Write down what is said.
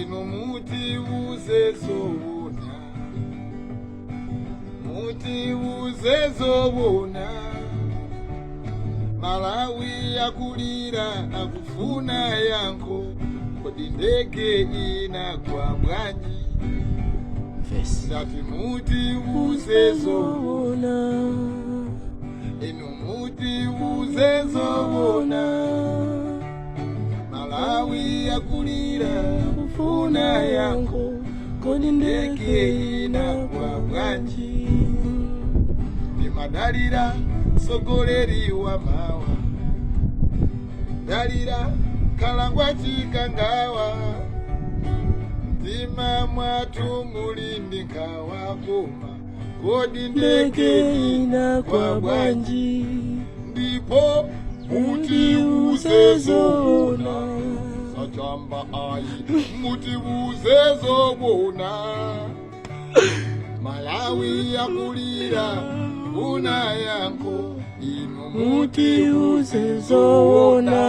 Inu mutiuze zoona, mutiuze zoona. Malawi akulira, akufuna yankho. Kodi ndege inagwa bwanji? Verse. Ndati mutiuze zoona, inu mutiuze zoona. Malawi akulira, akufuna yankho. Kodi ndege ndege inagwa bwanji? Ndimadalira mtsogoleri wa mawa, dalira kalangwa Chikangawa. Mtima mwathu muli ndi nkhawa, koma kodi ndege ndege inagwa inagwa bwanji? bwanji? Ndipo mutiuze zoona, sachamba ayi, mutiuze zoona. Malawi akulira, funa yankho. Inu mutiuze zoona.